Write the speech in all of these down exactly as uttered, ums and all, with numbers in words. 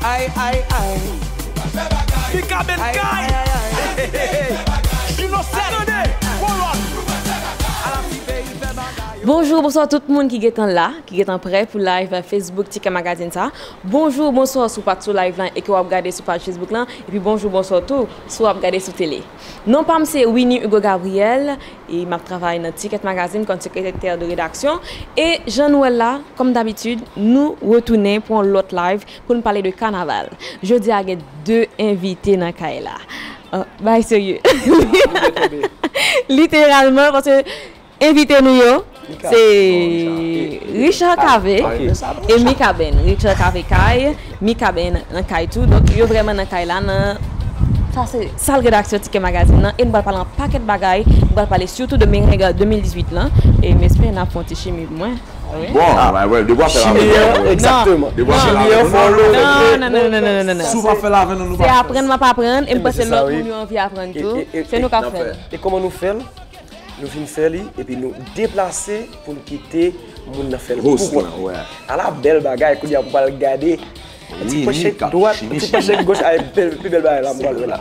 Ay, ay, ay. Mikaben Kay. Ay, ay, ay, ay. Inocent. Tande. Kolòn. Ala ti peyi fè bagay. Bonjou, bonswa tout moun ki gentan la, ki gentan prè pou live Facebook Ticket Magazine sa. Bonjou, bonswa si w pa t sou live lan e ke w ap gade sou paj Facebook lan. Epi bonjou, bonswa tou si w ap gade sou tele. Non pa m se Winnie Hugo Gabriel e m ap travay nan Ticket Magazine kòm sekretè de redaksyon. E jan nou wè l la, kòm dabitid, nou retounen pou yon lòt live pou n pale de kanaval. Jodi a gen de envite nan kay la. Ah, bagay serye. Literalman, paske envite nou yo, se Richard Cavé e Mikaben. Richard Cavé kay, Mikaben nan kay tou. Donk, yo vrèman nan kay la, nan sa se sal redaksyon Ticket Magazine nan. E nou pral pale yon pakèt bagay. Nou pral pale sitou de mereng de mil dizuit lan. E m espere n ap fè yon ti chimi pou mwen. Bon, wè, wè, depi w ap fè l avè nou, wè. Egzakteman. Depi w ap fè l avè nou, non, non, non, non, non, non, non. Si w pa fè l avè nou, nou pa fè l. Se aprann m ap aprann, e m panse lòt moun yo anvi aprann tou. Se nou k ap fè l. E kòman nou fè l? Nou vin fè li, epi nou deplase pou n kite moun nan fè l pou kont li. Ala bèl bagay, kounye a pou pral gade. Ti panche dwat, ti panche goch, ay, pi bèl bagay la, m pral wè la.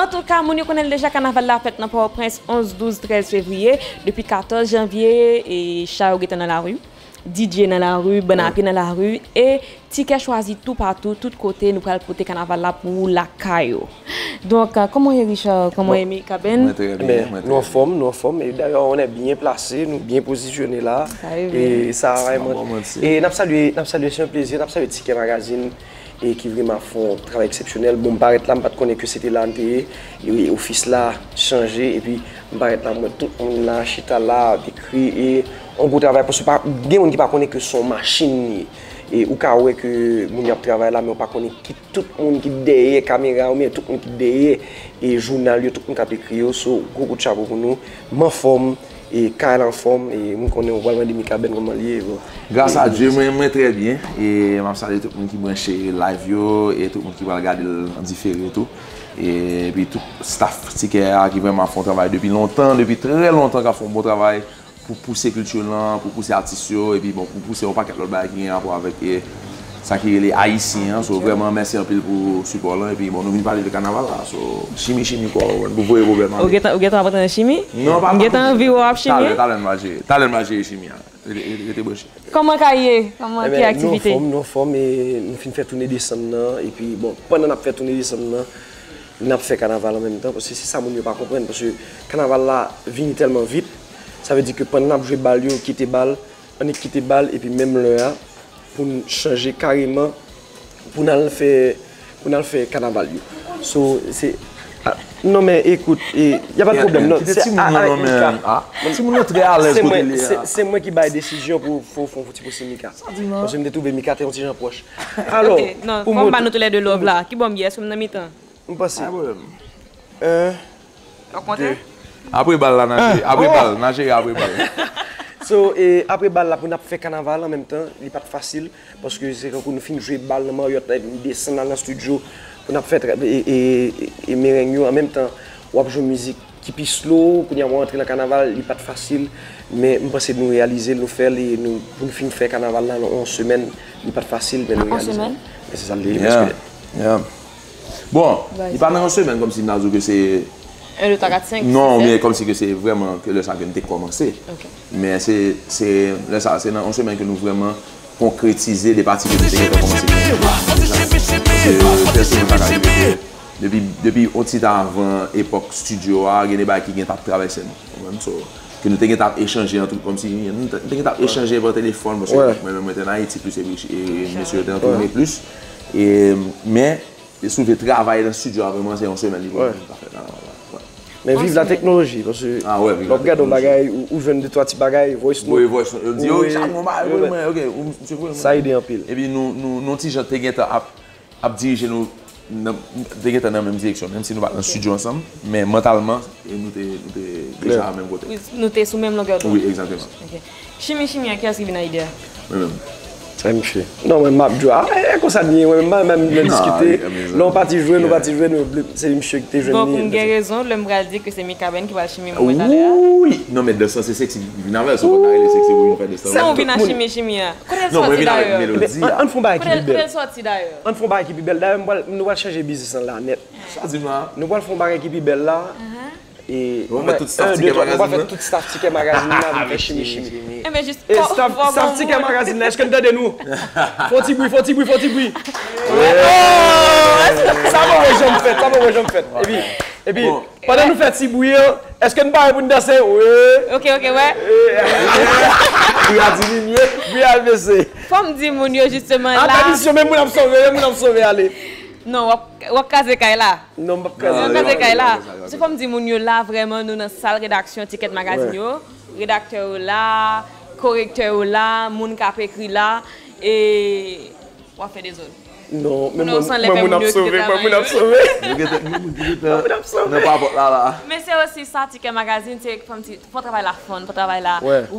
Antouka, moun yo konnen l deja, kanaval la fèt nan Pòtoprens, onz, douz, trèz fevriye. Depi katòz janvye, e cha yo gentan nan lari. D J nan lari, bann a pye nan lari, e tikè chwazi toupatou, tout kote nou pral pote kanaval la pou ou lakay ou. Donk, euh, kòman w ye, Richard? Kòman w ye, Mikaben? Mwen trè byen, mwen trè byen. Nou anfòm, nou anfòm. E dayè, on est bien placé, nou byen pozisyone la. Sa e vre. E sa, vrèman. E n ap salye, n ap salye, se yon plezi, n ap salye Tikè Magazine, e ki vrèman fè yon travay eksepsyonèl. Bon, m parèt la, m pa t konnen ke se te la n te ye. E ofis la chanje, epi m parèt la, m wè tout moun la, chita la, ap ekri, e yon gwo travay, paske pa, gen moun ki pa konnen ke se yon machin li ye. E ou ka wè ke moun yo ap travay la, men ou pa konnen ki tout moun ki dèyè kamera, oubyen tout moun ki dèyè, e jounal yo, tout moun k ap ekri yo. So, gwo kout chapo pou nou. M anfòm, e kay la anfòm, e m konnen ou pral mande Mikaben kòman l ye, bon. Gras a Dye, mwen, mwen trè byen, e m ap salye tout moun ki branche live yo, e tout moun ki pral gade l an difere tou. E, epi tout staff Tikè a ki vrèman ap fè yon travay depi lontan, depi trè lontan, k ap fè yon bon travay pou pouse kilti lan, pou pouse atis yo, epi bon, pou pouse yon pakèt lòt bagay ki gen rapò avèk, e, sa ki rele ayisyen an. So, vrèman, mèsi anpil pou sipò lan, epi bon, nou vin pale de kanaval la. So, chimi, chimi, kwa, ou konprann, pou voye pwoblèm ale. Ou gentan, ou gentan ap antre nan chimi? Non, pa, m gentan anvi wè w ap chimi. Talè, talè n va jere, talè n va jere chimi a. Rete, rete, rete branche. Kòman kay ye? Kòman, ki aktivite? Ebyen, nou anfòm, nou anfòm, e nou fin fè toune desanm nan, epi bon, pandan n ap fè toune desanm nan, n ap fè kanaval an menm tan, paske se sa moun yo pa konprann, paske kanaval la vini tèlman vit, sa vle di ke pandan n ap jwe bal yo, kite bal, annik kite bal, epi menm lè a, pou n chanje kareman, pou n al fè, pou n al fè kanaval yo. So, se, ah, non, men ekout, e, y a pas de problème, non. Kite timoun nan, non, men, ah, timoun nan trè alèz kote l ye a. Se mwen ki bay desizyon pou, pou, pou fè yon ti pose Mika. Paske m te twouve Mika te yon ti jan pwòch. Alò, ok, non, pou fò m ba nou toulède love la. Ki bò m ye? Èske m nan mitan? M panse. Pa gen pwoblèm. Okontrè. Apre bal la, n a jere. Apre bal, n a jere apre bal. So, e, apre bal la, pou n ap fè kanaval an menm tan, li pa t fasil, paske se kankou nou fin jwe bal nan Marriott la, epi nou desann al nan estidyo, pou n ap fè tra-, e, e, e, e mereng yo, an menm tan, w ap jwe mizik ki pi slow, kounye a w antre nan kanaval, li pa t fasil, men m panse nou reyalize l, nou fè l, e nou, pou nou fin fè kanaval la nan yon semèn, li pa t fasil, men nou reyalize l. Nan yon semèn? Men se sa l te ye, prèske. Yeah. Bon, li pa nan yon semèn kòmsi m ta di w ke se un, deux, trois, quatre, cinq, six, sept. Non, men kòmsi ke se vrèman ke lè sa ke n te kòmanse. Ok. Men se, se lè sa, se nan yon semèn ke nou vrèman konkretize de pati ke nou te gentan kòmanse. Paske, pèsonn pa ka rive ke depi, depi yon ti tan avan epòk estidyo a, gen de bagay ki gentan ap travèse nou. Ou konprann? So, ke nou te gentan ap echanje an tout, kòmsi, nou te, te gentan ap echanje pa telefòn, paske mwen menm mwen te ann Ayiti plis, epi, e mesye yo te an toune plis. E, men, e si w vle travay nan estidyo a vrèman, se yon semèn li pran pou nou ta fè kanaval la. Men viv la teknoloji, paske lè w ap gade yon bagay, ou, ou jwenn de twa ti bagay, voice note. Voye voice note, yo di, yo, Richard, mwen, ok, ou, misye voye. Sa ede anpil. Epi nou, nou, nou ti jan te gentan ap, ap dirije nou nan, te gentan nan menm direksyon, menm si nou pa t nan estidyo ansanm, men mantalman, e nou te, nou te deja menm kote. Wi, nou te sou menm longè donn. Wi, egzakteman. Ok. Chimi, chimi a, kiyès ki vin ak ide a? Mwen menm. Mwen, misye. Non, mwen, m ap jwe. Ah, e konsa n ye, mwen, m pa menm nan diskite. Lè yon pati jwe, nou pati jwe, nou, se misye ki te jwenn li. Donk, m gen rezon lè m pral di ke se Mikaben ki pral chimi mwen talè a. Wi! Non, men dans lan se seksi, vin avè l, se w konn ta rele seksi pou vin fè dans lan. Sa w vin a chimi chimi a? Kote l sòti dayè? Ebyen, ann, ann fè yon bagay ki pi bèl. Kote l sòti dayè? Ann fè yon bagay ki pi bèl. Dayè, m pral, nou pral chanje biznis lan la nèt. Sa di m la? Nou pral fè yon bagay ki pi bèl la. E, nou pral fè tout staff Tikè Magazine la vin fè chimi chimi. Enben, jis staff Tikè Magazine la, èske n tande nou? Fè yon ti bri, fè yon ti bri, fè yon ti bri. Sa mwen wè jan m fèt, sa mwen wè jan m fèt. Epi, epi, pandan nou fè ti bri an, èske n pare pou n danse? Wi. Ok, ok, wè. Bri a diminye, bri a bese. Fò m di moun yo jisteman la. Atansyon, men moun ap sove, men moun ap sove, ale. Non, w ap, w ap kraze kay la. Non, m p ap kraze. W ap kraze kay la. Se fò m di moun yo la, vrèman, nou nan sal redaksyon Tikè Magazine yo. Redaktè yo la, korektè yo la, moun k ap ekri la, e w ap fè dezòd. Non, men mwen, mwen, moun ap sove, mwen, moun ap sove. Nou gen moun ki gentan nan papòt la, la. Men se osi sa, Tikè Magazine, se fò m di, fò travay la fun, fò travay la real.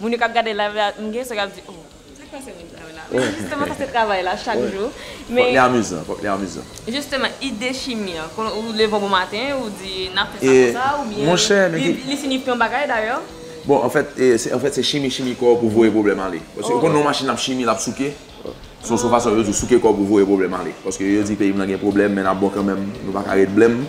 Moun yo k ap gade live la, m gen sa k ap di, oh. Sa k pase moun sa yo la? Men jisteman, sa se travay la chak jou. Fòk li amizan, fòk li amizan. Jisteman, ide chimi an, kon ou leve yon bon maten, ou di, "N ap fè sa konsa," oubyen li, li sinifye yon bagay dayè? Bon, anfèt, e, se, anfèt, se chimi, chimi kò w pou voye pwoblèm ale. Paske ou konn nan yon machin l ap chimi, l ap souke. Se yon, se yon fason yo di w souke kò w pou voye pwoblèm ale. Paske yo di peyi m nan gen pwoblèm, men n ap bon kanmenm, nou pa ka ret blèm.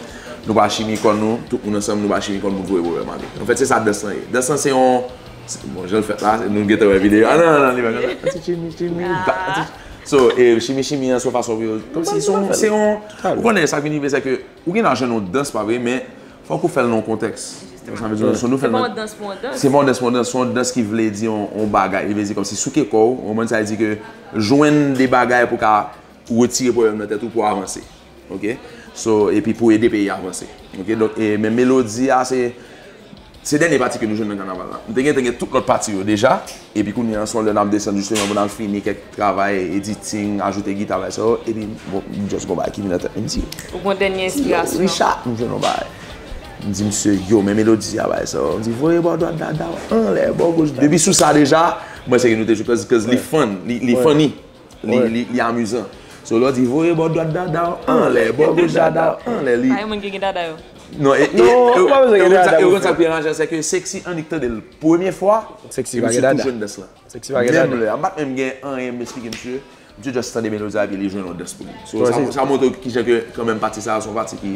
Nou pa chimi kò nou, tout moun ansanm, nou pa chimi kò n pou n voye pwoblèm ale. Anfèt, se sa dans lan ye. Dans lan se yon, se, bon, jan l fèt la, nou gentan wè videyo a. Ah, non, non, non, li pa konn sa. Anti chimi, chimi, ba, anti. So, e, chimi, chimi an, se yon fason pou yo, kòmsi se yon, se yon, ou konnen sa k vin rive, se ke ou gen dwa jwenn yon dans, pa vre, men fòk ou fè l nan yon kontèks. Sa vle di, nou fè l nan, se pa yon dans pou yon dans. Se pa yon dans pou yon dans, se yon dans ki vle di yon, yon bagay. Li vle di kòmsi souke kò w, ou konprann sa vle di ke jwenn de bagay pou ka retire pwoblèm nan tèt ou pou avanse. Ok? So, epi pou ede peyi a avanse. Ok? Donk, e, men melodi a, se, se dènye pati ke nou jwenn nan kanaval la. M te gentan gen tout lòt pati yo deja, epi kounye a, se yon lè n ap desann jisteman pou n al fini kèk travay, editing, ajoute gita, bagay sa yo, epi, bon, just gon bagay ki vin nan tèt mwen, m di, ou gon dènye enspirasyon. Richard, m jwenn yon bagay. M di, "Misye, yo, men melodi a, bagay sa yo." M di, "Voye bò dwat dada w anlè, bò goch." Depi sou sa deja, mwen se ke nou te jwe, cause, cause li fun, li, li funny. Li, li, li amizan. So, lè w di, "Voye bò dwat dada w anlè, bò goch dada w anlè," li. Pa gen moun ki gen dada yo. Non, e, e, non, ou pa bezwen gen dada pou fè. Sa k pi anrajan, se ke Sexy annik tande l premye fwa, e misye tou jwenn dans lan. Sexy pa gen dada. Menm lè a, m pa t menm gen anyen m esplike misye, misye just tande melodi a epi li jwenn yon dans pou li. So, sa, sa montre w kijan ke, kanmenm, pati sa a se yon pati ki,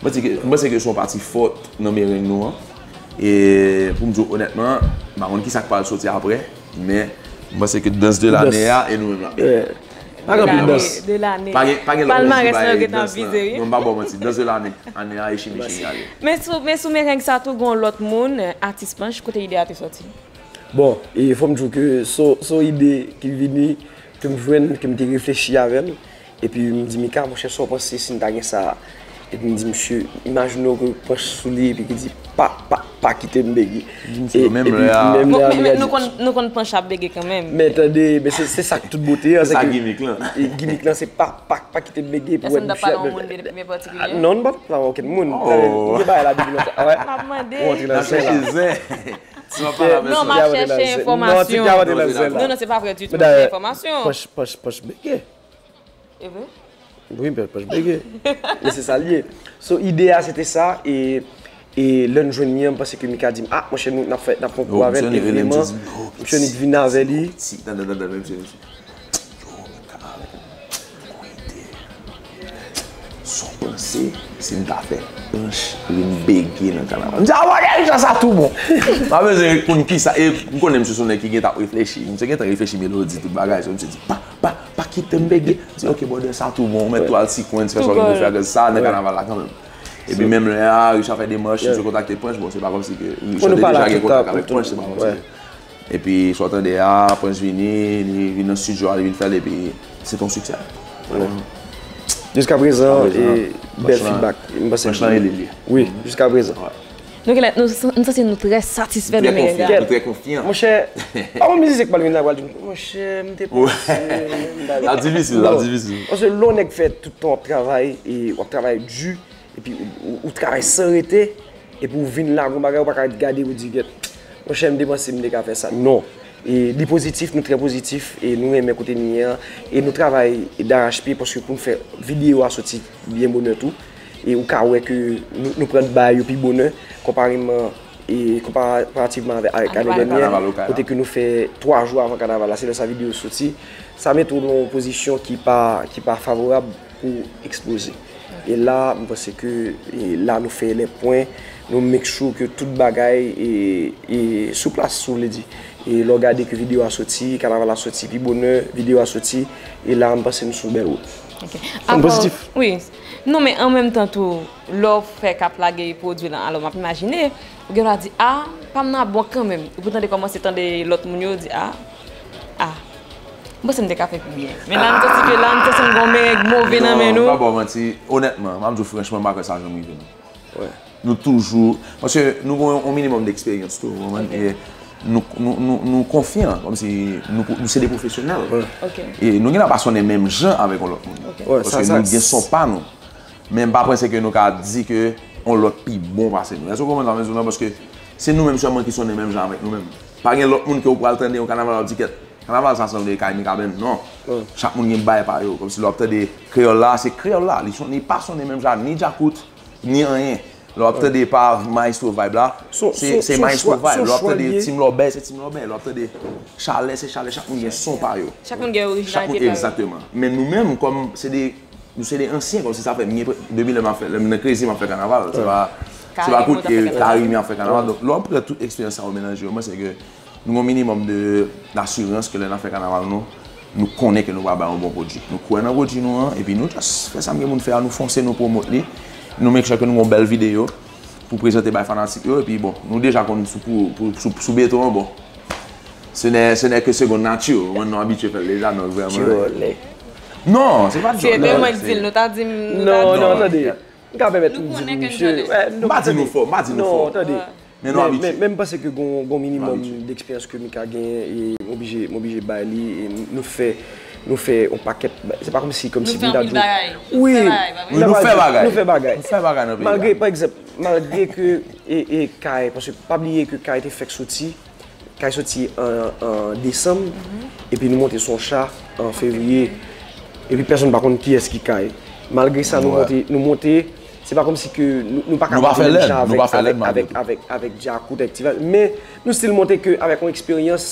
mwen di ke, mwen se ke se yon pati fò nan mereng nou an. E pou m di w onètman, m pa konn kisa k pral soti aprè, men m panse ke dans de lane a, e nou menm l ap genyen. Pa gen anpil dans. De lane. Pa gen, pa gen lòt moun ki bay dans lan. Non, m pa ba w manti, dans de lane, ane a, e chimi chimi a ye. Men sou, men sou mereng sa tou, gon lòt moun, atis Panch, kote ide a te sòti? Bon, e fò m di w ke se, se yon ide ki vini, ke m jwenn, ke m te reflechi avè l. Epi m di, "Mika, monchè, sa w panse si n ta gen sa a?" Epi m di, "Misye, imajine w ke Panch sou li, epi ki di, 'Pa, pa, pa kite m bege.'" Epi menm lè a, menm lè a, nou konn, nou konn Panch ap bege kanmenm. Men tande, men se, se sa k tout bote a, se ke gimik lan, e gimik lan, se pa, pa, pa kite m bege pou wè misye ap bege. Èske nou t ap pale yon moun byen patikilye? Non, nou pa t ap pale okenn moun. M gen bagay la depi lontan. M ap mande. Ou antre nan zen la. Non, m ap chèche enfòmasyon. Non, non, se pa vre ditou, m ap chèche enfòmasyon. Panch, Panch, Panch bege. E vre? Wi, Panch bege. Men se sa l ye. So, ide a, se te sa, e, e lè n jwenn li an, m panse ke Mika di m, "Ah, monchè, nou, n ap fè, n ap fè yon kou avè l," e vrèman, misye annik vin avè li. Sa w panse si n ta fè Panch vin bege nan kanaval? M di, "A, bagay sa, sa tou bon." M pa bezwen konn kisa, e m konnen misye se yon nèg ki gentan ap reflechi. Misye gentan reflechi melodi, tout bagay. So, misye di, "Pa, pa, pa kite m bege." M di, "Ok, brother, sa tou bon. Ou mèt tou al sequence, fè sa w gen pou fè, cause sa nan kanaval la kanmenm." Epi menm lè a, Richard fè demach, misye kontakte Panch. Bon, se pa kòmsi ke Richard te deja gen kontak avèk Panch, se pa kòmsi ke Epi sa w tande a, Prince vini, li vin nan estidyo a, li vin fè l, epi se t on siksè. Jiskaprezan, e, bèl feedback. M panse Prince lan rele li. Wi, jiskaprezan. Nou genlè, nou, nou santi nou trè satisfè de mereng la. Nou trè konfyan. Monchè, pa yon mizisyen k pral vin la pral di m, monchè, m te panse, m ta... L ap difisil, l ap difisil. Paske lè yon nèg fè tout tan w ap travay, e w ap travay di, epi ou, ou, ou travay san rete, epi ou vin la, gon bagay ou pa ka ret gade, ou di, "Gèt, monchè, m te panse m te ka fè sa." Non. E li pozitif, nou trè pozitif, e nou renmen kote n ye an, e nou travay darachpye paske pou n fè videyo a soti byen bonè tou. E ou ka wè ke nou, nou pran bagay yo pi bonè, konpareman, e konparativman avè, avèk ane dènyè, kote ke nou fè twa jou avan kanaval la, se lè sa videyo soti. Sa mete w nan yon pozisyon ki pa, ki pa favorab pou ekspoze. E la, m panse ke, e la nou fè lè pwen, nou make sure ke tout bagay e, e sou plas, si w vle di. E lè w gade ke videyo a soti, kanaval la soti pi bonè, videyo a soti, e la, m panse nou sou bèl wout. Ok. M pozitif. Wi. Non, men an menm tan tou, lè w fè k ap lage pwodui lan, alò m ap imajine, ou gen dwa di, a, pa m nan ap bon kanmenm. Epi w tande kòmanse tande lòt moun yo di, a, a. M panse m te ka fè pi byen. Men la, m santi ke la, m santi m gon mereng move nan men nou. Non, m pa ba w manti. Onètman, m ap di w franchman, m pa kwè sa janm rive, non. Nou toujou, paske nou gen yon minimòm de eksperyans tou, ou konprann? E nou, nou, nou, nou konfyan, kòmsi nou, nou se de pwofesyonèl. E nou gen dwa pa sonnen menm jan avèk yon lòt moun. Paske nou gen son pa nou. Men m pa panse ke nou ka di ke yon lòt pi bon pase nou. Èske w konprann sa m vle di w lan? Paske se nou menm sèlman ki sonnen menm jan avèk nou menm. Pa gen lòt moun ke w pral tande yon kanaval w ap di kèt, kanaval sa sanble kay Mikaben, non. Chak moun gen bagay pa yo. Kòmsi lè w ap tande kreyòl la, se kreyòl la. Li son, li pa sonnen menm jan ni djakout, ni anyen. Lè w ap tande pa Maestro Vibe la, se, se Maestro Vibe. Lè w ap tande Team Lòbèy, se Team Lòbèy. Lè w ap tande Chalè, se Chalè. Chak moun gen son pa yo. Chak moun gen orijinalite pa yo. Egzakteman. Men nou menm, kòm se de, nou se de ansyen, kòmsi sa fè, m gen pre-, depi lè m ap fè, lè m nan Krezi, m ap fè kanaval. Se pa, se pa kout Karimi ap fè kanaval. Donk, lè w ap pran tout eksperyans sa yo melanje yo, mwen se ke nou gen yon minimòm de, d'asirans ke lè n ap fè kanaval nou, nou konnen ke nou pral bay yon bon pwodui. Nou kwè nan pwodui nou an, epi nou just fè sa m gen pou n fè a, nou fonse, nou pwomot li, nou make sure ke nou gen yon bèl videyo pou prezante bay fanatik yo, epi bon, nou deja konn sou, pou, pou, sou, sou beton an, bon. Ce n'est, ce n'est que seconde nature, mwen nou abitye fè l deja, donk vrèman. Non, se pa djòlè. Si se te mwen k di l, nou ta di m, nou ta di m. Non, non, tande. M ka pèmèt m di pou misye. M pa di nou fò, m pa di nou fò. Non, tande. Men nou abitye. Men, men m panse ke gon, gon minimòm deksperyans ke Mika genyen, e m oblije, m oblije bay li, e nou fè, nou fè yon pakèt, se pa kòmsi, kòmsi m ta di w. Wi, nou fè bagay. Nou fè bagay. Nou fè bagay nan peyi a. Malgre, pa egzanp, malgre ke, e, e Kay, paske pa bliye ke Kay te fèk soti, Kay soti an, an desanm, epi nou monte sou yon cha an fevriye. Epi pèsonn pa konn kiyès ki Kay. Malgre sa, nou monte, nou monte, se pa kòmsi ke nou, nou pa ka monte menm jan avèk, avèk, avèk, avèk, avèk Djakout, avèk Ti Vibes, men nou still monte ke avèk yon eksperyans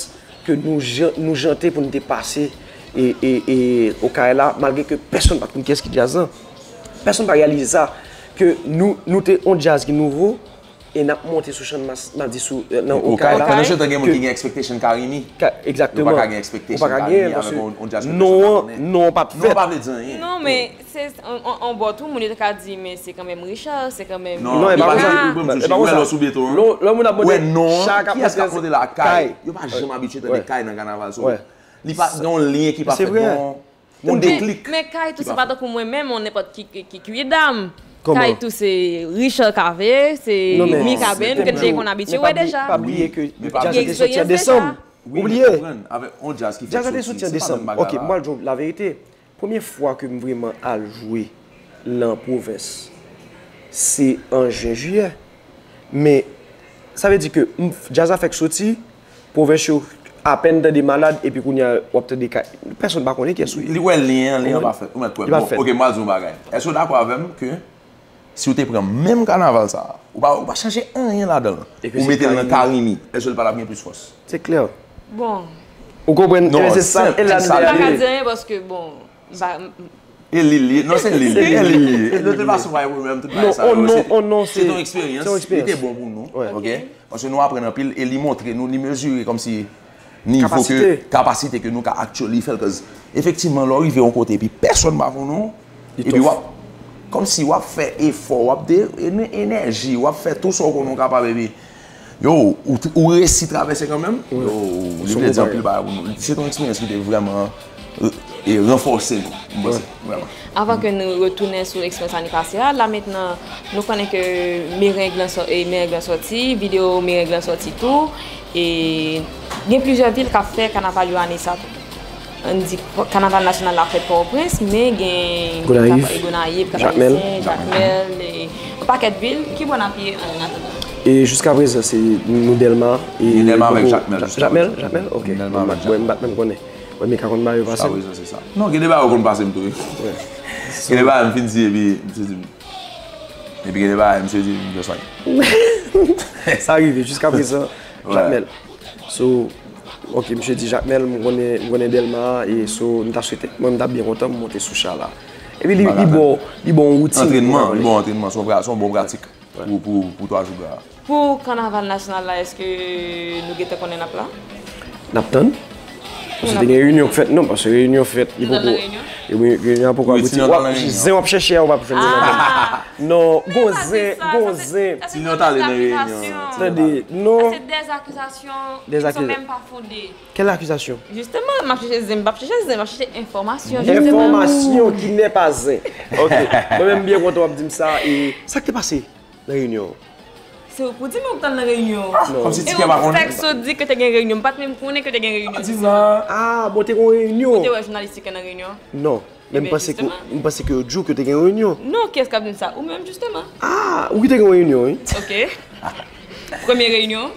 ke nou jan-, nou jante pou nou te pase e, e, e Okay la, malgre ke pèsonn pa t konn kiyès ki djaz lan. Pèsonn pa reyalize sa, ke nou, nou te yon djaz ki nouvo, e n ap monte sou Channmas, m ap di sou, nan Okay la. Pandan se tan gen moun ki gen expectation Carimi. Egzakteman. Yo pa ka gen expectation Carimi avèk yon, yon djaz ke pèsonn pa konnen. Non, non, p ap fèt. Non, pa vle di anyen. Non, men se on, on, on bò tou, moun yo te ka di, men se kanmenm Richard, se kanmenm Mika. Non, e pa konsa. Ou wè lè w sou beton an. Lè, lè moun ap monte, kiyès k ap monte la? Kay. Yo pa janm abitye tande Kay nan kanaval. So, li pa gen yon lyen ki pa fèt, gen yon deklik. Men, men Kay tou, se pa tankou mwen menm, on nenpòt ki, ki, ki, ki dam. Kay tou, se Richard Cavé, se Mika Ben, ke n te konn abitye wè deja. Pa bliye ke djaz la te soti an desanm. Ou bliye? Djaz la te soti an desanm. Ok, m pral di w laverite. Premye fwa ke m vrèman al jwe nan pwovens, se an jen, jiyè. Men, sa vle di ke m, djaz la fèk soti, pwovens yo apèn tande Malad, epi kounye a, w ap tande Kay. Pèsonn pa konnen kiyès ou ye. Li wè lyen an, lyen an pa fèt. Ou mèt kwè. Bon, ok, m pral di w yon bagay. Èske w dakò avè m ke si w te pran menm kanaval sa a, ou pa, ou pa chanje anyen ladan l, ou mete l nan Carimi, èske l pa t ap gen plis fòs? Se klè. Bon. Ou konprann? Non, se senp, e la m te ale. M pa ka di anyen paske, bon, m pa, m, E li l ye. Non, se li l ye. E li l ye. E de tout fason, pa gen pwoblèm, tout bagay sa yo, se, se yon eksperyans. Li te bon pou nou. Ok? Paske nou aprann anpil e li montre nou, li mezire kòmsi nivo ke, kapasite ke nou ka actually fè l. 'Cause efektivman, lè w rive yon kote epi pèsonn pa konn ou, epi w ap, kòmsi w ap fè efò, w ap de, ene-, enèji, w ap fè tou sa w konnen w kapab, epi Yo, ou, ou resi travèse kanmenm? Yo, li vle di anpil bagay pou nou. Se te yon eksperyans ki te vrèman, e, ranfòse nou, m panse, vrèman. Avan ke nou retounen sou eksperyans ane pase a, la mentnan, nou konnen ke mereng lan sò-, e, mereng lan sòti, videyo mereng lan sòti tou, e gen plizyè vil k ap fè kanaval yo ane sa tou. Ann di, kanaval nasyonal la fèt Pòtoprens, men gen Gonayiv, Jakmèl, Jakmèl, e yon pakèt vil. Ki bò n ap ye an atandan? E jiska prezan, se nou Dèlma. E Gen Dèlma avèk Jakmèl, jistèman. Jakmèl? Jakmèl? Ok. Gen Dèlma avèk Jakmèl. Mwen, m pa t menm konnen. Mwen, Mika konn ba yo pase m. Jiska prezan, se sa. Non, gen de bagay yo konn pase m tou, wi. Gen de bagay m fin di, epi, m fin di, epi gen de bagay, misye di, m just like. Sa rive, jiska prezan, Jakmèl. So, ok, misye di, Jakmèl, m konnen, m konnen Dèlma, e so, m ta swete, mwen, m ta byen kontan m monte sou cha la. Epi li, li bon, li bon woutine. Antrenman, li bon antrenman, se yon pra-, se yon bon pratik pou, pou, pou twa jou gras. Pou kanaval nasyonal la, èske nou gentan konnen n ap la? N ap tann. Paske te gen reyinyon k fèt, non, paske reyinyon fèt, li poko, reyinyon an poko abouti. Zen w ap chèche a, ou p ap jwenn li nan men m. Non, gon zen, gon zen. Tilyon t ale nan reyinyon. Tande, non. Des accusations qui ne sont même pas fondées. Kèl akizasyon? Jisteman, m ap chèche zen, m p ap chèche zen, m ap chèche enfòmasyon, jisteman. Enfòmasyon ki n'est pas zen. Ok. Mwen menm, m byen kontan w ap di m sa. E sa k te pase nan reyinyon an? Se ou k pou di m ou k t al nan reyinyon an. Non. Kòmsi Ti Kè pa konnen. E ou fèk sot di ke te gen reyinyon. M pa t menm konnen ke te gen reyinyon. Ah, bon, te gen yon reyinyon. Ou te wè jounalis Ti Kè nan reyinyon an? Non. Men m panse ke, m panse ke yo di w ke te gen yon reyinyon. Non, kiyès k ap di m sa? Ou menm, jisteman. Ah, wi, te gen yon reyinyon, wi. Ok. Premye reyinyon?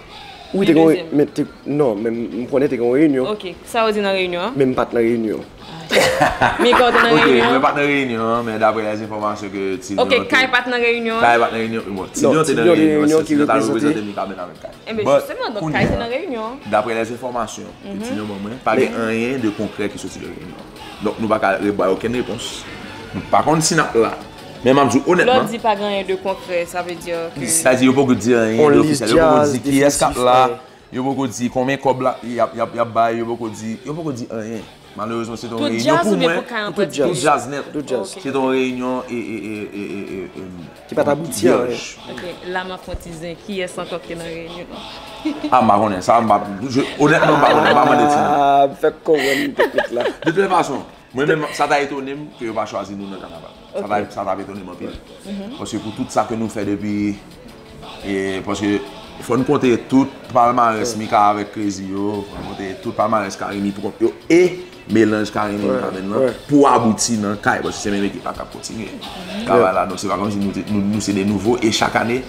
Wi, te gen yon, men te, non, men m konnen te gen yon reyinyon. Ok, sa yo di nan reyinyon an? Men m pa t nan reyinyon. Mika, ou te nan reyinyon an? Ok, mwen pa t nan reyinyon an, men daprè lèzenfòmasyon ke Tilyon te... Ok, Kay pa t nan reyinyon an? Kay pa t nan reyinyon, bon, Tilyon te nan reyinyon, se Tilyon t al reprezante Mika menm avèk Kay. Enben, jisteman, donk, Kay te nan reyinyon an. Daprè lèzenfòmasyon ke Tilyon ban mwen, pa gen anyen de konkrè ki soti de reyinyon an. Donk, nou pa ka re-, bay okenn repons. Nou pa konn si n ap la. Men m ap di w onètman. Lè w di pa gen anyen de konkrè, sa vle di ke... Sa vle di yo poko di anyen de ofisyèl. Yo poko di kiyès k ap la. Yo poko di konbyen kòb la, y ap, y ap, y ap bay, yo poko di, yo poko di anyen. Malerezman, se te yon reyinyon pou mwen, pou tout djaz nèt. Tout djaz. Se te yon reyinyon e, e, e, e, e, e, e, Ki pa t abouti a anyen. Ok, la m ap fè yon ti zen. Kiyès ankò ki te nan reyinyon an? Ah, m pa konnen. Sa, m pa, je, onètman, m pa konnen. M pa mande ti moun. Ah, m fèk konprann tèt la. De toute façon, mwen menm, sa ta etone m ke yo pa chwazi nou nan kanaval. Sa ta, sa ta etone m anpil. Paske pou tout sa ke nou fè depi, e, paske fò n konte tout palmarès Mika avèk Crazy yo, fò n konte tout palmarès Carimi pou kont yo, e melanj Carimi Mika menm nan pou abouti nan Kay, paske se menm ekip la k ap kontinye travay la. Donk, se pa kòmsi nou te, nou, nou se de nouvo, e chak ane,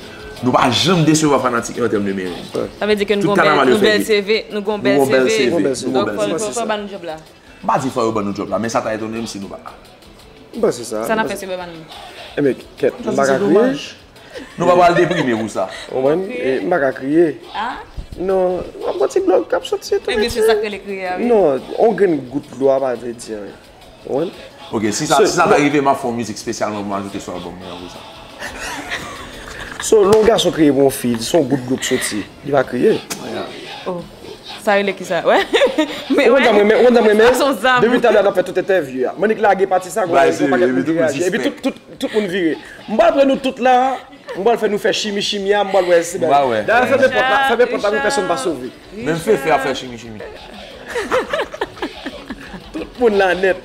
nou pa janm desevwa fanatik yo an tèm de merengue. Sa vle di ke nou gon bèl, nou bèl C V, nou gon bèl C V. Donk, fò, fò, fò yo ban nou djòb la. M pa di fò yo ban nou djòb la, men sa ta etone m si nou pa la. M panse sa. Sa n ap fè, se bò ban nou. Enben, kèt, m pa ka kriye. Nou pa pral deprime pou sa. Ou konprann? E, m pa ka kriye. Non, w ap gon ti glòt k ap soti tou. Ebyen, se sa k rele kriye a, wi. Non, yon grenn gout dlo a pa vle di anyen. Ou konprann? Ok, si sa, si sa ta rive, m ap fè yon mizik espesyalman pou m ajoute sou albòm mwen an pou sa. So, lè yon gason kriye pou yon fi, se yon gout dlo k soti. Li pa kriye. Oh. Sa rele kisa? Wè. Ou konn sa m renmen, ou konn sa m renmen? Depi talè a n ap fè tout entèvyou a. Monique lage pati sa, gon pakèt moun ki reyaji. Epi tout, tout, tout moun vire. M pral pran nou tout la, m pral fè nou fè chimi chimi a, m pral wè si bagay. Dayè, fèmen pòt la, fèmen pòt la pou pèsonn pa sove. Menm Fefe ap fè chimi chimi. Tout moun la nèt.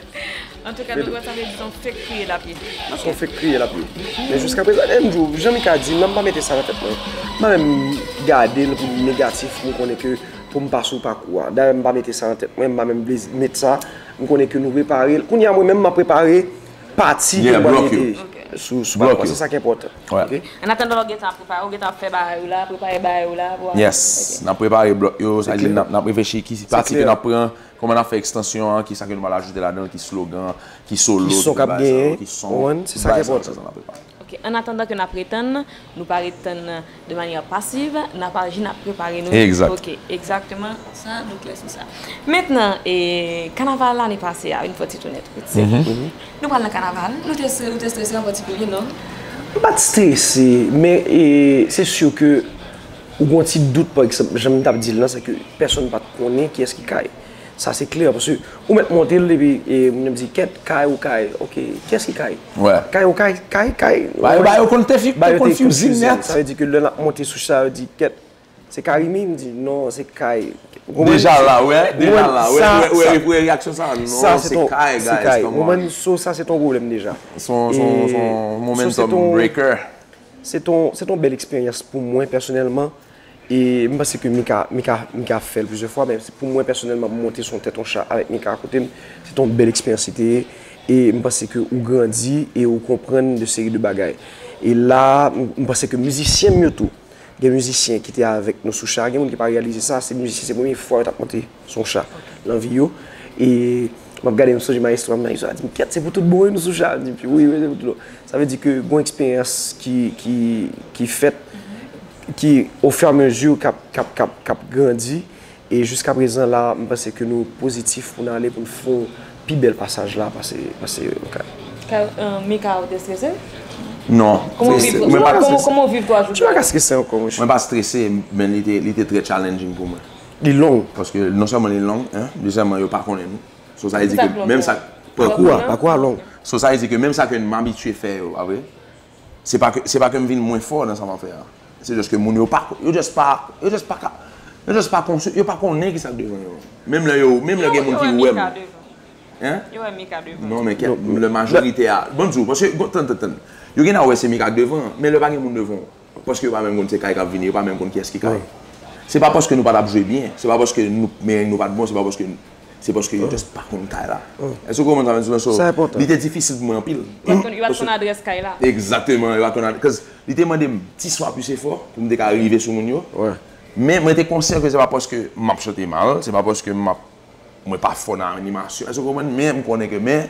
Antouka, nou wè sa vle di se yon fake kriye l ap ye. Se yon fake kriye l ap ye. Men jiska prezan, lè m di w, jan Mika di, m pa mete sa nan tèt mwen. M pa menm gade l pou negatif, m konnen ke pou m pase w pakou a. Dayè, m pa mete sa nan tèt mwen, m pa menm vle met sa. M konnen ke nou prepare l. Kounye a, mwen menm, m ap prepare pati ke m pral mete sou, sou pakou a. Se sa ki enpòtan. Ok? An atandan, w gentan ap prepare, w gentan ap fè bagay ou la, prepare bagay ou la. Yes. N ap prepare blòk yo, sa vle di n ap, n ap reflechi ki pati ke n ap pran. Kòman n ap fè ekstansyon an, kisa ke nou pral ajoute ladan l, ki slogan, ki solo, ki son k ap genyen, ki son, ou konprann, se sa k enpòtan. Ok, an atandan ke n ap ret tann, nou pa ret tann de manyè pasiv, n ap aji, n ap prepare nou. Egzak. Ok, egzakteman, sa, nou klè sou sa. Mentnan, e, kanaval lane pase a, yon fwa ti tou nèt, wi, se, nou pral nan kanaval, nou te stre-, nou te strese an patikilye, non? M pa t strese, men, e, se si ke ou gon ti dout, pa egzanp, jan m t ap di l lan, se ke pèsonn pa t konnen kiyès ki Kay. Sa se klè, paske ou mèt monte l epi, e, moun yo di, "Kèt, Kay ou Kay?" Ok, kiyès ki Kay? Kay ou Kay? Kay, Kay. Ba yo, ba yo konn te fi, te konn fizin nèt. Sa vle di ke lè n ap monte sou cha, yo di, "Kèt, se Carimi?" M di, "Non, se Kay." Deja la, wè, deja la, wè, wè, wè, reyaksyon sa, "Non, se Kay, guys, come on." Ou konprann? So, sa se ton pwoblèm deja. Son, son, son momentum breaker. Se ton, se ton bèl eksperyans pou mwen pèsonèlman. E m panse ke Mika, Mika, Mika fè l plizyè fwa, men se pou mwen pèsonèlman, monte sou yon tèt yon cha avèk Mika akote m, se te yon bèl eksperyans li te ye. E m panse ke ou grandi e ou konprann de seri de bagay. E la, m, m panse ke mizisyen m yo tou, Gen mizisyen ki te avèk nou sou cha, gen moun ki pa reyalize sa, se mizisyen, se premye fwa yo t ap monte sou yon cha nan vi yo. E m ap gade, m sonje mayestwo a, mayestwo a di m, "Kèt, se pou tout bon wi nou sou cha." M di, "Wi, wi, se pou tout bon." Sa vle di ke gon eksperyans ki, ki, ki fèt, ki, ofiramezi, k ap, k ap, k ap, k ap grandi. E jiska prezan la, m panse ke nou pozitif pou n ale, pou n fè yon pi bèl pasaj la, pase, pase nou ka. Ka, euh, Mika, ou te strese? Non. Kòman w viv, kòman, kòman w viv twa jou? Mwen pa ka strese ankò, monchè. Mwen pa strese, men li te, li te trè challenging pou mwen. Li long. Paske non sèlman li long, hein, dezyèmman, yo pa konnen nou. So, sa vle di ke menm sa, pakou a, pakou a long. So, sa vle di ke menm sa ke m abitye fè yo, pa vre? Se pa ke, se pa ke m vin mwen fò nan sa m ap fè a. Se just ke moun yo pa, yo just pa, yo just pa ka, yo just pa konsi, yo pa konnen ki sa k devan yo. Menm lè yo, menm lè gen moun ki wè m. Hein? Yo wè Mika devan. Non, men kèt, lè majorite a, bon, di w, paske, tann, tann, tann. Yo gen a wè se Mika k devan, men lè pa gen moun devan w. Paske yo pa menm konn se kay k ap vini, yo pa menm konn kiyès ki kay. Se pa paske nou pa t ap jwe byen, se pa paske nou, men nou pa t bon, se pa paske, se paske yo just pa konn kay la. Èske w konprann sa m di w la? So, li te difisil pou mwen anpil. Yo pa t konn adrès kay la. Egzakteman, yo pa t konn adrès. Li te mande m ti swa plis efò pou m te ka rive sou moun yo. Men mwen te konsyan ke se pa paske m ap chante mal, se pa paske m ap mwen pa fò nan animasyon. Èske w konprann? Men m konnen ke, men,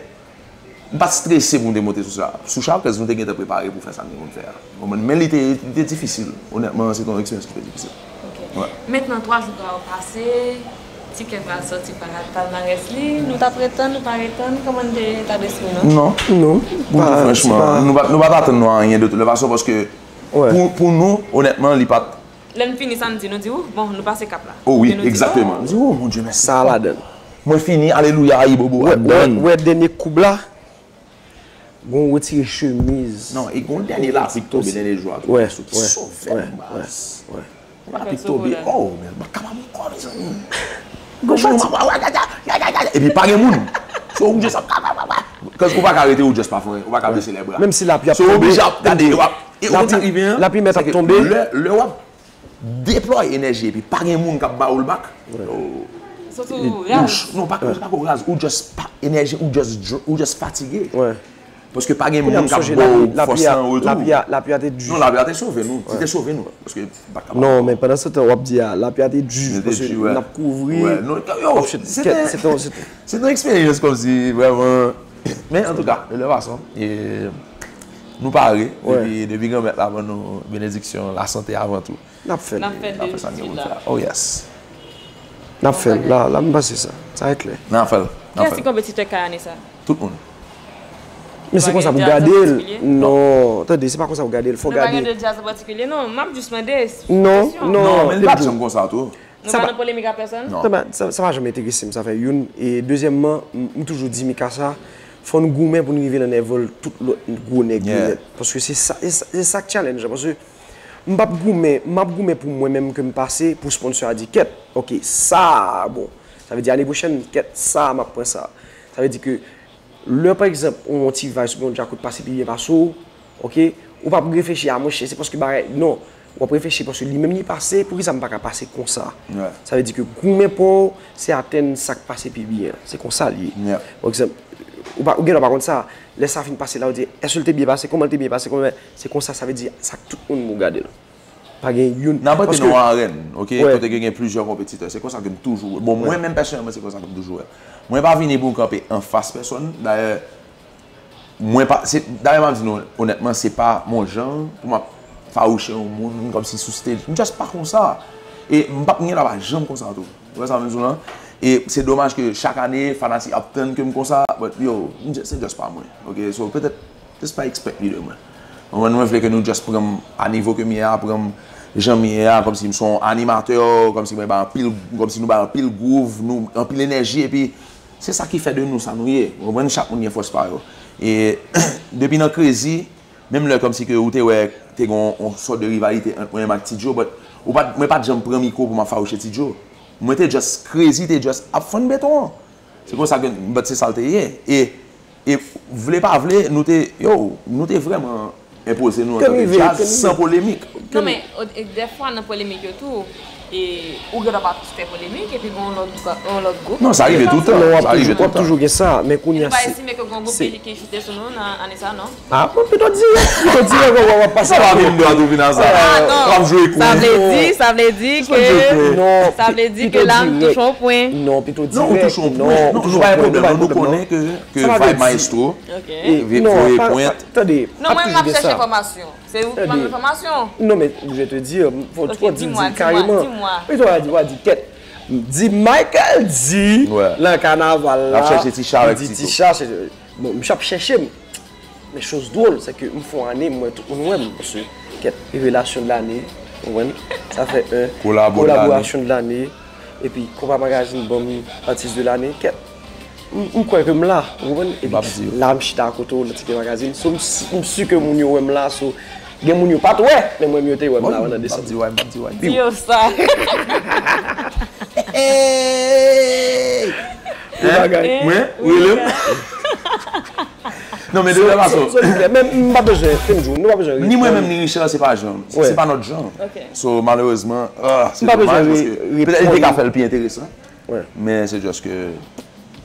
m pa t strese pou m te monte sou cha, sou cha, paske nou te gentan prepare pou fè sa nou te konn fè a. Ou konprann? Men li te, li te difisil. Onètman, se te yon eksperyans ki te difisil. Mentnan, twa jou ka yo pase, Ti Kè pral sòti palmarès li, nou t ap ret tann, nou pa ret tann, kòman n te eta despri nou? Non. Non. Pou nou, franchman, nou pa t atann nou a anyen de tout lè fason, paske pou, pou nou, onètman, li pa t Lè n fini sa, n di, nou di, ou, bon, nou pase kap la. Oh wi, egzakteman. Nou di, oh, mon Dye, mèsi. Sa a ladan l. Mwen fini, alelouya, ayibobo, I'm done. Ou wè dènye koub la, gon retire chemiz. Non, e gon dènye lapli k tonbe dènye jou a tou. Soti sove m baz. Gon lapli k tonbe, oh, men m pa kapab ankò, mezanmi. Gon chans. Epi pa gen moun. So, ou just ap, kaz ou pa ka rete, ou just pa fè anyen, ou pa ka bese lè bra. Menm si lapli ap tonbe. So, ou oblije ap gade, e w ap E ou konn sa k rive an? Lapli mèt ap tonbe. Lè, lè w ap deplwaye enèji epi pa gen moun k ap ba ou l bak. Ou raz. Non, pa, pa ke w raz, ou just pa enèji, ou just, ou just fatige. Paske pa gen moun k ap ba w fòs lan an retou. Lapli a te di. Non, lapli a te sove nou. Li te sove nou. Paske pa kapab. Non, men pandan se tan w ap di a, lapli a te di. Paske n ap kouvri. Se te yon eksperyans kòmsi vrèman. Men antouka, de lè fason. Nou pare, depi, depi Granmèt la ban nou benediksyon, lasante avan tou. N ap fè l. N ap fè sa n gen pou n fè a. Oh yes. N ap fè l. La, la m panse sa. Sa e klè. N ap fè l. Kiyès ki konpetitè kay ane sa? Tout moun. Men se konsa pou gade l. Non, tande, se pa konsa pou gade l. Fò gade. Nou pa gen de djaz an patikilye, non. M ap jis mande. Non, non. Non, men li pa t janm konsa tou. Nou pa nan polemik ak pèsòn? Non. Sa pa, sa, sa pa janm enterese m, sa fè youn. E dezyèmman, m, m toujou di Mika sa, fò n goumen pou n rive nan level tout lòt gwo nèg yo nèt. Paske se sa, se sa, se sa k challenge la. Paske m p ap goumen, m ap goumen pou mwen menm ke m pase, pou sponsor a di, kèt, ok, sa a bon. Sa vle di ane pwochèn, kèt, sa a m ap pran sa. Sa vle di ke Lè, pa egzanp, yon T-Vice oubyen yon Djakout pase pi byen pase w, ok, ou p ap reflechi a, monchè, se paske bagay, non. W ap reflechi paske li menm li pase, poukisa m pa ka pase konsa? Sa vle di ke goumen pa w, se atenn sa k pase pi byen an. Se konsa l ye. Pa egzanp, ou pa, ou gendwa pa konn sa, lè sa fin pase la, ou di, èske l te byen pase? Kòman l te byen pase? Kòman, se konsa, sa vle di, sa k tout moun pou gade l. Pa gen youn. N ap antre nan yon arèn, ok, kote ke gen plizyè konpetitè. Se konsa ke m toujou wè. Bon, mwen menm pèsonèlman, se konsa ke m toujou wè. Mwen pa vini pou m kanpe anfas pèsòn. Dayè, mwen pa, se, dayè, m ap di nou onètman, se pa mon jan pou m ap fawouche yon moun kòmsi sou stage. M just pa konsa. E m p ap, m gendwa pa janm konsa tou. Ou wè sa m di w lan? E se domaj ke chak ane, fanatik ap tann ke m konsa, but yo, m just, se just pa mwen. Ok, so petèt, just pa expect li de mwen. Ou konprann? Mwen vle ke nou just pran m a nivo ke m ye a, pran m jan m ye a, kòmsi m se yon animatè, kòmsi mwen bay anpil, kòmsi nou bay anpil groove, nou, anpil enèji, epi se sa ki fè de nou sa nou ye. Ou konprann? Chak moun gen fòs pa yo. E depi nan Crazy, menm lè kòmsi ke ou te wè te gen yon, yon sòt de rivalite ant mwen menm ak Ti Joe, but ou pa t, mwen pa t janm pran mikwo pou m ap fawouche Ti Joe. Mwen te just Crazy, te just ap fann beton an. Se konsa ke, but se sa l te ye. E, e vle pa vle, nou te, yo, nou te vrèman enpoze nou antanke djaz, san polemik. Non, men, dèfwa nan polemik yo tou, E ou gen dwa pa fè polemik, epi gen yon lòt, yon lòt gwoup. Non, sa rive toutan. Non, w ap toujou, w ap toujou gen sa, men kounye a se. Epi pa estime ke gen yon gwoup ki, ki chite sou nou nan ane sa, non? Ah, mwen pito dirèk, pito dirèk, w ap pase. Sa pa vin dwa tou vin a sa. Ah, non. W ap jwe kou. Sa vle di, sa vle di ke, sa vle di ke la, m touche yon pwen. Non, pito dirèk. Non, ou touche yon pwen. Non, ou touche yon pwen. Nou pa gen pwoblèm, nou konnen ke, ke vibe maestro, voye pwent. Tande, non, mwen, m ap chèche enfòmasyon. Se ou ki ban m enfòmasyon. Non, men, je te di, fò, fò di, di kareman. Wi, w a di, w a di, kèt. Di Michael di, nan kanaval la, l ap chèche ti cha avèk ti cha. Bon, misye ap chèche m. Men choz dwòl, se ke m fè yon ane, m wè tout moun wè m, paske, kèt, revelasyon de lane, ou konprann? Sa fè en, kolaborasyon de lane, epi Konpa Magazine ban m atis de lane, kèt. M, m kwè ke m la, ou konprann? Epi la, m chita akote w nan Ticket Magazine. So, m si, m si ke moun yo wè m la, so, gen moun yo pa t wè, men mwen, m yo te wè m la, nan de sanm. Di yo sa. Hey! Mwen? Ou rele m? Non, men de lè maso. Men m pa bezwen, te m di w, nou pa bezwen. Ni mwen menm, ni Richard, se pa jan. Se pa nòt jan. So, malerezman, ah, se domaj, paske petèt li te ka fè l pi enteresan. Men se just ke,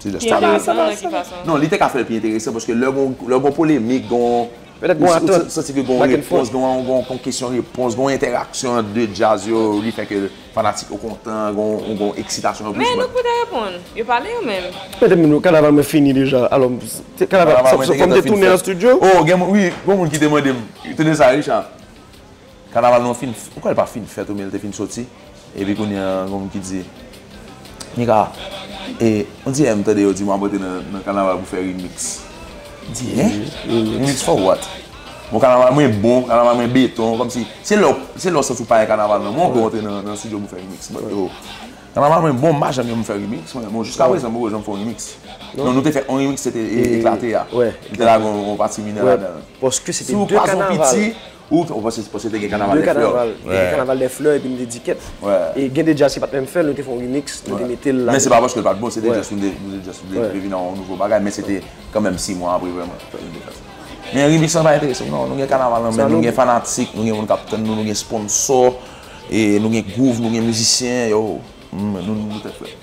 se just sa. Non, li te ka fè l pi enteresan, paske lè gon, lè gon polemik, gon, ou santi ke gon repons, gon, gon, gon kesyon repons, gon entèraksyon ant de djaz yo, li fè ke fanatik yo kontan, gon, gon eksitasyon yo plis. Men nou pote reponn. Yo pale yo menm. Mete moun yo, kanaval mwen fini deja. Alò, kanaval, fò m te tounen nan estidyo. Oh, gen, wi, gon moun ki te mande m, tande sa, Richard. Kanaval nou fin, ou kwè l pa fin fèt ou, men l te fin soti. Epi kounye a, gon moun ki di, Mika, e, on dirè m tande yo di m ap antre nan, nan kanaval pou fè remix. M di, en? Remix for what? Bon, kanaval mwen bon, kanaval mwen beton, kòmsi, se lè w, se lè w santi w pa nan kanaval nan, men w antre nan, nan estidyo pou fè remix. Mwen, yo, kanaval mwen bon, m pa janm gen pou m fè remix, mwen, bon, jiska prezan, m poko janm fè yon remix. Non, nou te fè yon remix, se te e, Eklate a. Li te lage yon, yon pati minè ladan l. Paske se te de kanaval. Ou, ou panse, panse te gen kanaval dè flè. Te gen kanaval dè flè, epi m te di kèt. E gen de djaz ki pa t menm fè l, nou te fè yon remix, nou te mete l la. Men se pa paske l pa t bon, se te just nou te, nou te just, nou te vin nan yon nouvo bagay, men se te kanmenm sis mwa apre vrèman, nou te fè sa. Men remix lan pa enterese m, non. Nou gen kanaval nan men nou, nou gen fanatik, nou gen moun k ap tann nou, nou gen sponsò, e nou gen gwouv, nou gen mizisyen, yo. Mm, nou, nou, nou tèt frèt.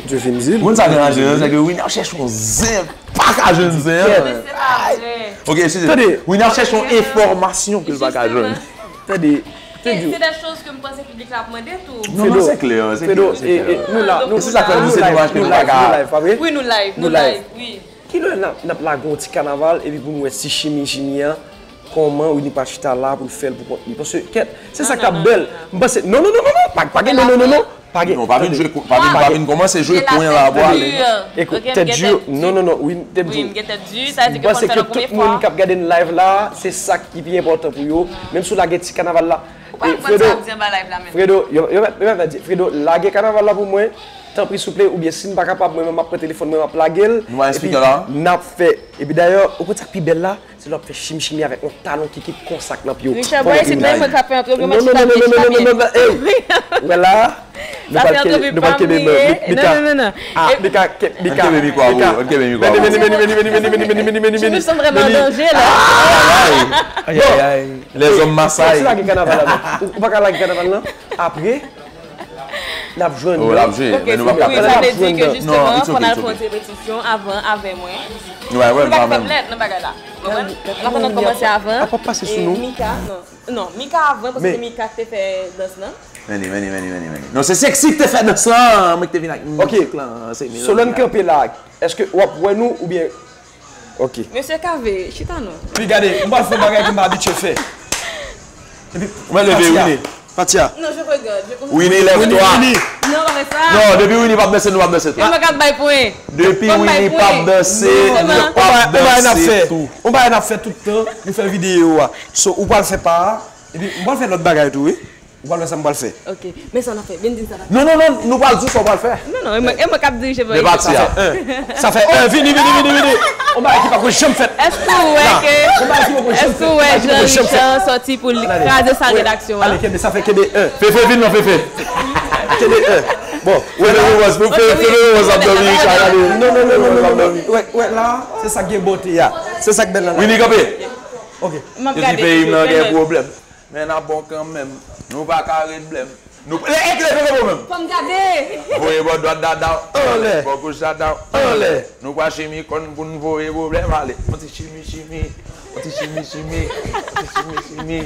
Dye vin di l. Moun sa deranje, se ke Winnie ap chèche yon zen, pa ka jwenn zen an. Men se pa vre. Ok, eskize. Tande. Winnie ap chèche yon enfòmasyon ke l pa ka jwenn. Tande. Se, se de choz ke m panse piblik la ap mande tou. Non, non, se klè, se klè, se klè. E, e, nou la, nou, se sa k fè nou se domaj ke nou pa ka. Wi, nou live, wi. Kilè n ap, n ap lage yon ti kanaval, epi pou nou wè si chimi, chimi an, kòman Winnie pa chita la pou l fè l pou kont li? Paske, kèt, se sa k t ap bèl. M panse, non, non, non, non, non, pa, pa gen non, non, non, non, pa gen. Non, pa vin jwe, pa vin, pa vin kòmanse jwe kwen la pou ale. Ekout, tèt di, non, non, non, wi, tèt di. M panse ke tout moun k ap gade n live la, se sa ki pi enpòtan pou yo. Menm si w lage ti kanaval la. Fredo, Fredo, yo, yo, yo, yo di, Fredo, lage kanaval la pou mwen, tanpri souple, oubyen si m pa kapab, mwen menm m ap pran telefòn mwen, m ap lage l, epi n ap fè, epi dayè, ou konn sa k pi bèl la? Se lè w ap fè chimchimi avèk yon talon kikit konsa k nan pye w. Richard, bò isit menm, mwen k ap fè yon twòp, mwen chita byen, chita byen. Ou wè la, nou pral kenbe, nou pral kenbe men. Non, non, non, non. Ah, Mika, Mika, ann kenbe mikwo a pou ou, ann kenbe mikwo a pou ou. Veni, veni, veni. Nous sommes vraiment en danger, là. Ay, ay, ay. Les hommes Masai. Ou pa ka lage kanaval la, non? Ou, ou pa ka lage kanaval la? Apre, l ap jwenn nan. Oh, l ap jwe. Men nou p ap ka pèdi. Sa vle di ke jisteman, fò n al fè yon ti repetisyon avan avè mwen. Nou pa ka fè blèd nan bagay la. Konprann? N ap kòmanse avan. Ap ap pase sou nou. Mika, non. Non, Mika avan, paske se Mika ki te fè dans lan. Vini, vini, vini, vini, vini. Non, se Sexy ki te fè dans lan. Mwen ki te vin ak mizik lan. Se melodi la. Solène kanpe la. Èske w ap wè nou oubyen Ok. Mesye Kave, chita non. Epi gade, m pral fè bagay ke m pa abitye fè. Epi, ou mèt leve, Fatia. Winnie. Fatia. Non, je regarde, je continue. Winnie, lève-toi. Winnie, Winnie. Non, pa fè sa. Non, depi Winnie p ap danse, nou p ap danse tou. E mwen k ap bay pwen. Depi Winnie p ap danse, nou p ap danse tou. On bagay n ap fè tout tan, nou fè videyo a. So, ou pral fè pa a, epi m pral fè lòt bagay tou, wi. Ou pral wè sa m pral fè. Ok. Men sa n ap fè. Vin di m sa n ap fè. Non, non, non, nou pral di w sa w pral fè. Non, non, e mwen, e mwen k ap dirije pati a. Sa fè en. Sa fè en. Vini, vini, vini, vini. On bagay ki pako janm fèt. Èske ou wè ke, èske ou wè Jean Richard sòti pou l kraze sal redaksyon an? Ale, kenbe, sa fè kenbe en. Fefe, vin non, Fefe. Kenbe en. Bon, Fefe Rose, Fefe Rose ap dòmi, Richard, gade. Non, non, non, non, non, non. Wè, wè la, se sa k gen bote a. Se sa k bèl la. Winnie, kanpe. Ok. M ap gade. Yo di peyi m nan gen pwoblèm. Men n ap bon kanmenm, nou pa ka ret blèm. Nou, e, e, e, e, e, menm. Fò m gade. Voye bò dwat dada w anlè. Bò goch dada w anlè. Nou pran chimi kòn pou n voye pwoblèm ale. On ti chimi chimi, on ti chimi chimi, on ti chimi chimi.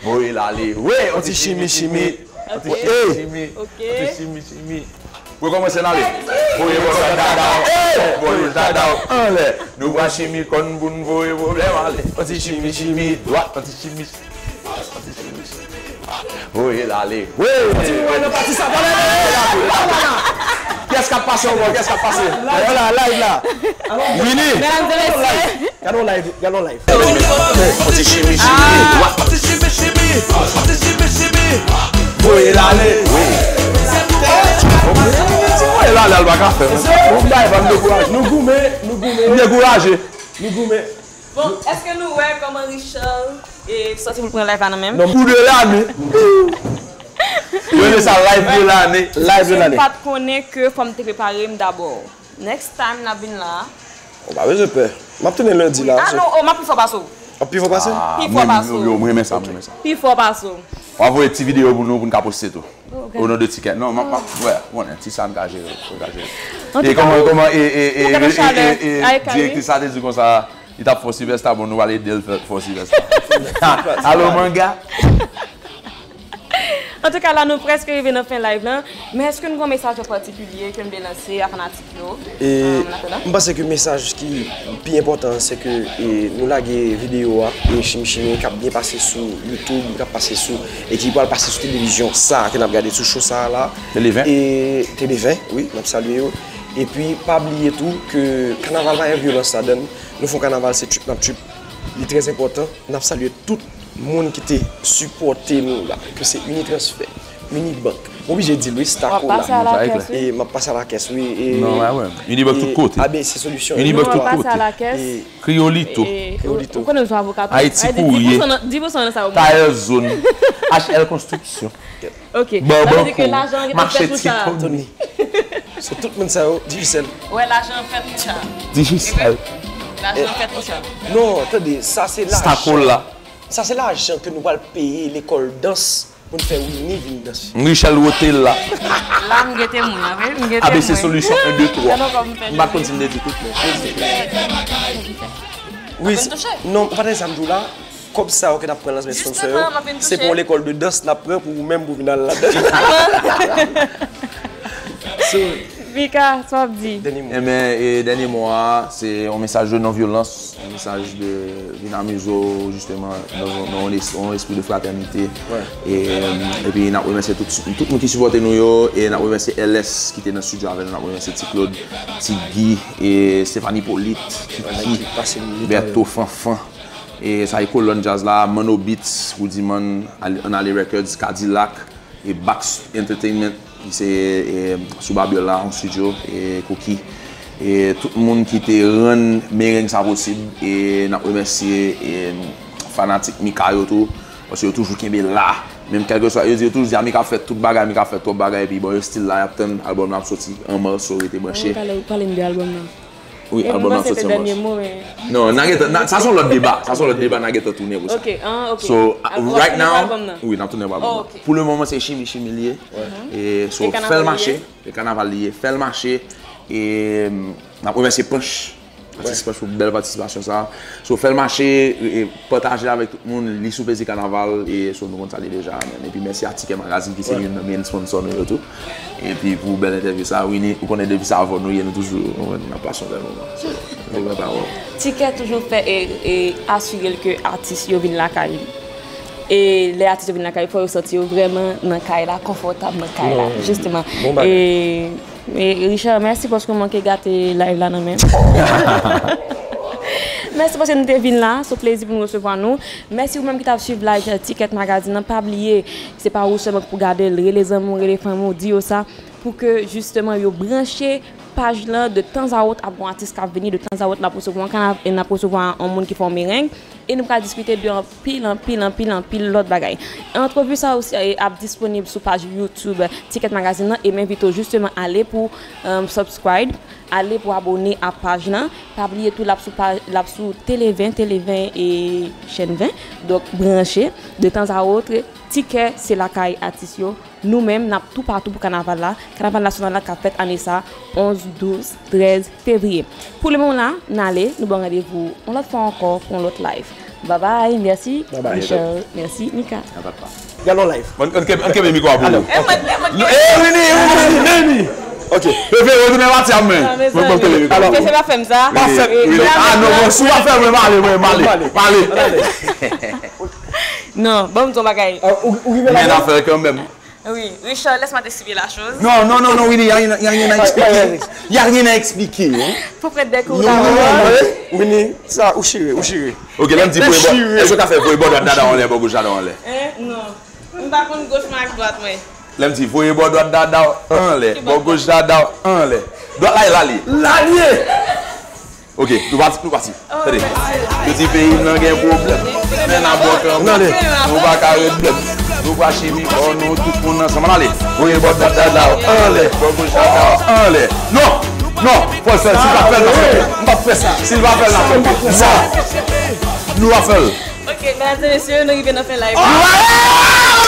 Voye l ale. Wi, on ti chimi chimi, on ti chimi chimi, on ti chimi chimi. Pou kòmanse n ale. Voye bò dwat dada w, bò goch dada w anlè. Nou pran chimi kòn pou n voye pwoblèm ale. On ti chimi chimi dwat, on ti chimi chimi, on ti chimi chimi. Voye l ale. Wi. Kiyès k ap pase ankò? Kiyès k ap pase? Yo la, live la. Vini. Mesdames et messieurs. Gade yon live, gade yon live. Yon ti chimi chimi, yon ti chimi chimi, yon ti chimi chimi. Voye l ale. Wi. Si voye l ale, al pa ka fè. Bon, bay, ban m dekouraje. Nou goumen, nou goumen. M dekouraje. Nou goumen. Bon, èske nou wè kòman Richard, e, sòti pou l pran live la nan men m? Non, pou de lane. Yo rele sa live de lane. Live de lane. Si m pa t konnen ke fò m te prepare m dabò. Next time n ap vin la. Ou pa bezwen pè. M ap tounen lendi la. Ah non, oh, m ap pi fò pase w. W ap pi fò pase? Pi fò pase w. Yo, mwen renmen sa, mwen renmen sa. Pi fò pase w. W ap voye ti videyo pou nou, pou n ka poste tou. O non de Tikèt. Non, m ap, m ap, wè, konnen, ti sa n ka jere, n ka jere. E kòman, kòman, e, e, e, e, e, e, direktris la te di konsa, li t ap fè Silvèsta, bon, nou pral ede l fè, fè Silvèsta. Alo, manga. Antouka, la, nou prèske rive nan fen live lan. Men èske nou gen yon mesaj an patikilye ke n vle lanse a fanatik yo? E, m panse ke mesaj ki pi enpòtan, se ke, e, nou lage videyo a, e, Chimi Chimi, k ap byen pase sou YouTube, k ap pase sou, e ki pral pase sou televizyon sa a ke n ap gade, sou show sa a la. Tele ven. E, Tele ven, wi, n ap salye yo. Epi, pa bliye tou ke kanaval pa gen vyolans ladan l. Nou fè yon kanaval, se trip n ap trip. Li trè enpòtan. N ap salye tout moun ki te sipòte nou la, ke se Unitransfè, Unibank. M oblije di l, wi, Staco la. W ap pase a lakès, wi. E m ap pase a lakès, wi. E, non, wè, wè. Unibank tout kote. A B C Solisyon. Unibank tout kote. W ap pase a lakès. Kriyolito. E, Kriyolito. Ou konnen nou se avoka tou. Ayiti Kourye. Di pou san nan sa yo. Tayè Zòn. H L Konstriksyon. Ok. Sa vle di ke lajan an gentan fèt pou sa. Mache Titoni. So, tout moun sa yo, Digicel. Wè, lajan an fèt pou sa. Digicel. Lajan an fèt pou sa. Non, tande, sa se lajan. Stacola. Sa se lajan ke nou pral peye lekòl dans pou n fè Winnie vin danse. Michel Wotela. La, m gen temwen, wi, m gen temwen. A B C Solisyon, en, de, twa. M pa konn si m te di tout, men. Wi, non, m pa t sa m di w la. Kòb sa yo ke n ap pran nan men sponsor yo, se pou yon lekòl de dans n ap pran pou ou menm pou w vin al ladan. Mika, sa w ap di? Dènye mo. Enben, e, dènye mo a, se yon mesaj de non vyolans, yon mesaj de vin amize w, jisteman, nan, nan yon es-, yon espri de fratènite. E, epi, n ap remèsye tout, tout moun ki sipòte nou yo, e n ap remèsye L S ki te nan estidyo avè nou, n ap remèsye Ti Claude, Ti Guy, e Stéphanie Polit, Kiki, Berto, Fanfan. E sa e kolòn djaz la, Manno Beats, Rudiman, Al-, Anale Records, Cadillac, e Bax Entertainment, ki se, e, sou Babyol la, yon studio, e Cookie. E tout moun ki te rann mereng sa posib, e n ap remèsye, e, fanatik Mika yo tou, paske yo toujou kenbe la. Menm kèlkeswa, yo di, yo toujou di, "A, Mika ap fè tout bagay, Mika ap fè twòp bagay," epi bon, yo still la, y ap tann albòm nan ap soti an mas, so rete branche. Pale, pale n de albòm nan. Wi, albòm nan sòti an mas. Non, n a gentan, n a, sa se yon lòt deba. Sa se yon lòt deba, n a gentan tounen pou sa. Ok, ah, ok. So, right now, wi, n ap tounen pou albòm nan. Pou le moman, se Chimi Chimi li ye. E, so, fè l mache. E kanaval li ye. Fè l mache. E, n ap remèsye Panch. Atis Panch pou bèl patisipasyon sa. So, fè l mache, e, e, pataje l avèk tout moun, li sou Plezi Kanaval, e so nou konn sa li deja, men. Epi mèsi a Tikèt Magazine ki se youn nan main sponsor nou yo tou. Epi pou bèl entèvyou sa, Winnie, ou konnen depi sa avè w nou ye, nou toujou, nou konprann, n ap pase yon bèl moman. So, nou pran pawòl. Tikèt toujou fè e, e asire l ke atis yo vin lakay li. E lè atis yo vin lakay li, fò yo santi yo vrèman nan kay la, konfòtab nan kay la, jisteman. Bon bagay. E E, Richard, mèsi paske w manke gate live la nan men m. Mèsi paske nou te vin la, se yon plezi pou nou resevwa nou. Mèsi ou menm ki t ap swiv live Tikèt Magazine nan. Pa bliye, se pa ou sèlman ki pou gade l. Rele zanmi w, rele fanmi w, di yo sa, pou ke, jisteman, yo branche paj lan, de tanzawòt ap gon atis k ap vini, de tanzawòt n ap resevwa yon kanav-, n ap resevwa yon moun ki fè yon mereng, e nou pral diskite de anpil, anpil, anpil, anpil lòt bagay. Antrevi sa osi, e, ap disponib sou paj YouTube Ticket Magazine lan, e m envite w jisteman ale pou, um, subscribe, ale pou abone a paj lan. Pa bliye tou, l ap sou paj, l ap sou Tele ven, Tele ven e Chèn ven. Donk, branche. De tanzawòt, Tikè se lakay atis yo. Nou menm, n ap toupatou pou kanaval la. Kanaval nasyonal la k ap fèt ane sa, onz, douz, trèz fevriye. Pou le moman la, n ale, nou ba w randevou yon lòt fwa ankò pou yon lòt live. Bye bye, mèsi, Michel, mèsi, Nika. Gade yon live. Ann, ann kenbe, ann kenbe mikwo a pou ou. Non, eh, Winnie, Winnie, Winnie. Ok. Pepe, retounen pati a mwen. Mwen, mwen kenbe mikwo a pou ou. Pepe pa fè m sa. Pa fè m. Ah, non, non, si w pa fè, mwen, m ale, mwen, m ale. M ale. Non, ban m di w yon bagay. Ou, ou rive la. Men afè kanmenm. Oui, Richard, laisse-moi t'expliquer la chose. Non, non, non, non, Winnie, y a rien, y a rien à expliquer. Y a rien à expliquer, hein. Faut prendre des cours d'avance. Winnie, sa, ou chire, ou chire. Ok, lè m di voye bò, èske w ka fè voye bò dwat dada w anlè, bò goch dada w anlè? Hein? Non. M pa konn goch mwen ak dwat mwen. Lè m di voye bò dwat dada w anlè, bò goch dada w anlè. Dwat la, la li. La li ye! Ok, nou pati, nou pati. Tande. Yo di peyi m nan gen pwoblèm. Men n a bò kanmenm. Nou pa ka ret blèm. Nou pa chimi kò nou tout moun ansanm. Ann ale. Voye bò dwat dada w anlè. Bò goch dada w anlè. Non! Non! Fò l fè l. Si l pa fè l, n ap fè l. M p ap fè sa. Si l pa fè l, n ap fè l. Non! Nou va fè l. Ok, medam e mesye, nou rive nan fen live.